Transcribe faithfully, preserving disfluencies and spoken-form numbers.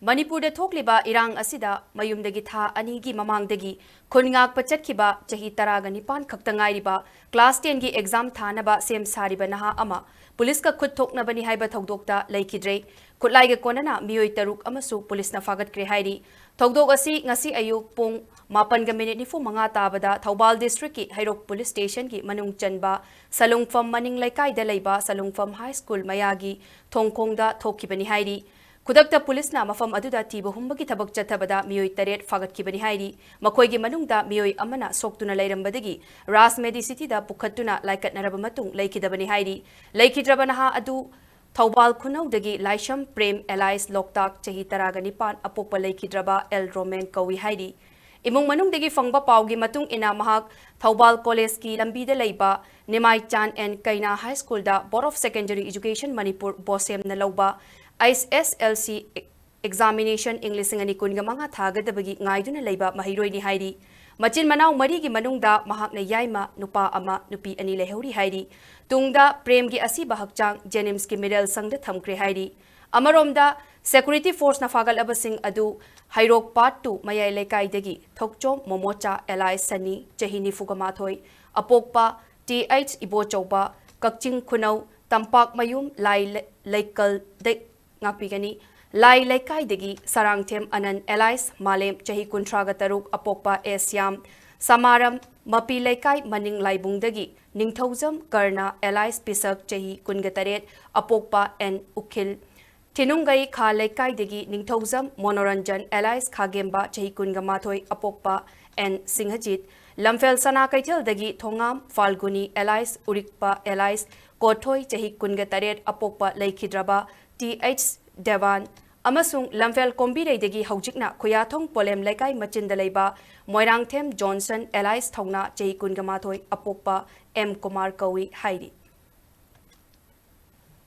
ꯃꯅꯤꯄꯨꯔꯗ ꯊꯣꯛꯂꯤꯕ ꯏꯔꯥꯡ ꯑꯁꯤꯗ ꯃꯌꯨꯝꯗꯒꯤ ꯊꯥ ꯑꯅꯤꯒꯤ ꯃꯃꯥꯡꯗꯒꯤ ꯈꯨꯟ ꯉꯥꯛꯄ ꯆꯠꯈꯤꯕ ꯆꯍꯤ ꯇꯔꯥꯒ ꯅꯤꯄꯥꯟ ꯈꯛꯇ ꯉꯥꯏꯔꯤꯕ class ten ꯒꯤ exam ꯊꯥꯅꯕ ꯁꯦꯝ ꯁꯥꯔꯤꯕ ꯅꯍꯥ ꯑꯃ ꯄꯨꯂꯤꯁꯀ ꯈꯨꯠ ꯊꯣꯛꯅꯕꯅꯤ ꯍꯥꯏꯕ ꯊꯧꯗꯣꯛꯇ ꯂꯩꯈꯤꯗ꯭ꯔꯦ꯫ ꯈꯨꯠꯂꯥꯏꯒ ꯀꯣꯟꯅꯅ ꯃꯤꯑꯣꯏ ꯇꯔꯨꯛ ꯑꯃꯁꯨ ꯄꯨꯂꯤꯁꯅ ꯐꯥꯒꯠꯈ꯭ꯔꯦ ꯍꯥꯏꯔꯤ꯫ ꯊꯧꯗꯣꯛ ꯑꯁꯤ ꯉꯁꯤ ꯑꯌꯨꯛ ꯄꯨꯡ ꯃꯥꯄꯟꯒ ꯃꯤꯅꯤꯠ ꯅꯤꯐꯨ ꯃꯉꯥ ꯇꯥꯕꯗ ꯊꯧꯕꯥꯜ district ꯀꯤ ꯍꯩꯔꯣꯛ police station ꯒꯤ ꯃꯅꯨꯡ ꯆꯟꯕ ꯁꯂꯨꯡꯐꯝ ꯃꯅꯤꯡ ꯂꯩꯀꯥꯏꯗ ꯂꯩꯕ ꯁꯂꯨꯡꯐꯝ high school ꯃꯌꯥꯒꯤ ꯊꯣꯡꯈꯣꯡꯗ ꯊꯣꯛꯈꯤꯕꯅꯤ ꯍꯥꯏꯔꯤ꯫ ꯈꯨꯗꯛꯇ ꯄꯨꯂꯤꯁꯅ ꯃꯐꯝ ꯑꯗꯨꯗ ꯊꯤꯕ ꯍꯨꯝꯕꯒꯤ ꯊꯕꯛ ꯆꯠꯊꯕꯗ ꯃꯤꯑꯣꯏ ꯇꯔꯦꯠ ꯐꯥꯒꯠꯈꯤꯕꯅꯤ ꯍꯥꯏꯔꯤ꯫ ꯃꯈꯣꯏꯒꯤ ꯃꯅꯨꯡꯗ ꯃꯤꯑꯣꯏ ꯑꯃꯅ ꯁꯣꯛꯇꯨꯅ ꯂꯩꯔꯝꯕꯗꯒꯤ ꯔꯥꯖ ꯃꯦꯗꯤꯁꯤꯇꯤꯗ ꯄꯨꯈꯠꯇꯨꯅ ꯂꯥꯏꯀꯠꯅꯔꯕ ꯃꯇꯨꯡ ꯂꯩꯈꯤꯗꯕꯅꯤ ꯍꯥꯏꯔꯤ꯫ ꯂꯩꯈꯤꯗ꯭ꯔꯕ ꯅꯍꯥ ꯑꯗꯨ ꯊꯧꯕꯥꯜ ꯈꯨꯅꯧꯗꯒꯤ ꯂꯥꯏꯁꯝ ꯄ꯭ꯔꯦꯝ alias ꯂꯣꯛꯇꯥꯛ ꯆꯍꯤ ꯇꯔꯥꯒ ꯅꯤꯄꯥꯟ ꯑꯄꯣꯛꯄ ꯂꯩꯈꯤꯗ꯭ꯔꯕ ꯑꯦꯜ ꯔꯣꯃꯦꯟ ꯀꯧꯏ ꯍꯥꯏꯔꯤ꯫ ꯏꯃꯨꯡ ꯃꯅꯨꯡꯗꯒꯤ ꯐꯪꯕ ꯄꯥꯎꯒꯤ ꯃꯇꯨꯡ ꯏꯟꯅ ꯃꯍꯥꯛ ꯊꯧꯕꯥꯜ college ꯀꯤ ꯂꯝꯕꯤꯗ ꯂꯩꯕ Nimaichan N Keina high school ꯗ Board of Secondary Education Manipur ꯕꯣꯁꯦꯝꯅ ꯂꯧꯕ H S L C examination ꯏꯪ ꯂꯤꯁꯤꯡ ꯑꯅꯤ ꯀꯨꯟꯒ ꯃꯉꯥ ꯊꯥꯒꯗꯕꯒꯤ ꯉꯥꯏꯗꯨꯅ ꯂꯩꯕ ꯃꯍꯩꯔꯣꯏꯅꯤ ꯍꯥꯏꯔꯤ꯫ ꯃꯆꯤꯟ ꯃꯅꯥꯎ ꯃꯔꯤꯒꯤ ꯃꯅꯨꯡꯗ ꯃꯍꯥꯛꯅ ꯌꯥꯏꯃ ꯅꯨꯄꯥ ꯑꯃ, ꯅꯨꯄꯤ ꯑꯅꯤ ꯂꯩꯍꯧꯔꯤ ꯍꯥꯏꯔꯤ꯫ ꯇꯨꯡꯗ ꯄ꯭ꯔꯦꯝꯒꯤ ꯑꯁꯤꯕ ꯍꯛꯆꯥꯡ JNIMS ꯀꯤ ꯃꯤꯔꯦꯜ ꯁꯪꯗ ꯊꯝꯈ꯭ꯔꯦ ꯍꯥꯏꯔꯤ꯫ ꯑꯃꯔꯣꯝꯗ, security force ꯅ ꯐꯥꯒꯠꯂꯕꯁꯤꯡ ꯑꯗꯨ ꯍꯩꯔꯣꯛ part two ꯃꯌꯥꯏ ꯂꯩꯀꯥꯏꯗꯒꯤ ꯊꯣꯛꯆꯣꯝ ꯃꯣꯃꯣꯆꯥ alias ꯁꯅꯤ, ꯆꯍꯤ ꯅꯤꯐꯨꯒ ꯃꯥꯊꯣꯏ, ꯑꯄꯣꯛꯄ T H ꯏꯕꯣꯆꯧꯕ, ꯀꯛꯆꯤꯡ ꯈꯨꯅꯧ ꯇꯝꯄꯥꯛꯃꯌꯨꯝ ꯂꯥꯏ ꯂꯩ-, ꯂꯩꯀꯜꯗ ꯉꯥꯛꯄꯤꯒꯅꯤ꯫ ꯂꯥꯏ ꯂꯩꯀꯥꯏꯗꯒꯤ ꯁꯔꯥꯡꯊꯦꯝ ꯑꯅꯟ alias ꯃꯥꯂꯦꯝ, ꯆꯍꯤ ꯀꯨꯟꯊ꯭ꯔꯥꯒ ꯇꯔꯨꯛ, ꯑꯄꯣꯛꯄ ꯑꯦ ꯁ꯭ꯌꯥꯝ, ꯁꯃꯥꯔꯝ ꯃꯄꯤ ꯂꯩꯀꯥꯏ ꯃꯅꯤꯡ ꯂꯥꯏꯕꯨꯡꯗꯒꯤ ꯅꯤꯡꯊꯧꯖꯝ ꯀꯔꯅ alias ꯄꯤꯁꯛ, ꯆꯍꯤ ꯀꯨꯟꯒ ꯇꯔꯦꯠ, ꯑꯄꯣꯛꯄ ꯑꯦꯟ ꯎꯈꯤꯜ, ꯊꯤꯅꯨꯡꯒꯩ ꯈꯥ ꯂꯩꯀꯥꯏꯗꯒꯤ ꯅꯤꯡꯊꯧꯖꯝ ꯃꯣꯅꯣꯔꯟꯖꯟ alias ꯈꯥꯒꯦꯝꯕ, ꯆꯍꯤ ꯀꯨꯟꯒ ꯃꯥꯊꯣꯏ, ꯑꯄꯣꯛꯄ ꯑꯦꯟ ꯁꯤꯡꯍꯖꯤꯠ, ꯂꯝꯐꯦꯜ ꯁꯅꯥ ꯀꯩꯊꯦꯜꯗꯒꯤ ꯊꯣꯉꯥꯝ ꯐꯥꯜꯒꯨꯅꯤ alias ꯎꯔꯤꯛꯄ alias ꯀꯣꯊꯣꯏ, ꯆꯍꯤ ꯀꯨꯟꯒ ꯇꯔꯦꯠ, ꯑꯄꯣꯛꯄ ꯂꯩꯈꯤꯗ꯭ꯔꯕ T H ꯗꯦꯋꯥꯟ ꯑꯃꯁꯨꯡ ꯂꯝꯐꯦꯜ ꯀꯣꯝꯕꯤꯔꯩꯗꯒꯤ ꯍꯧꯖꯤꯛꯅ ꯈꯨꯌꯥꯊꯣꯡ ꯄꯣꯂꯦꯝ ꯂꯩꯀꯥꯏ ꯃꯆꯤꯟꯗ ꯂꯩꯕ ꯃꯣꯏꯔꯥꯡꯊꯦꯝ ꯖꯣꯟꯁꯟ alias ꯊꯧꯅꯥ, ꯆꯍꯤ ꯀꯨꯟꯒ ꯃꯥꯊꯣꯏ, ꯑꯄꯣꯛꯄ ꯑꯦꯝ ꯀꯨꯃꯥꯔ ꯀꯧꯏ ꯍꯥꯏꯔꯤ꯫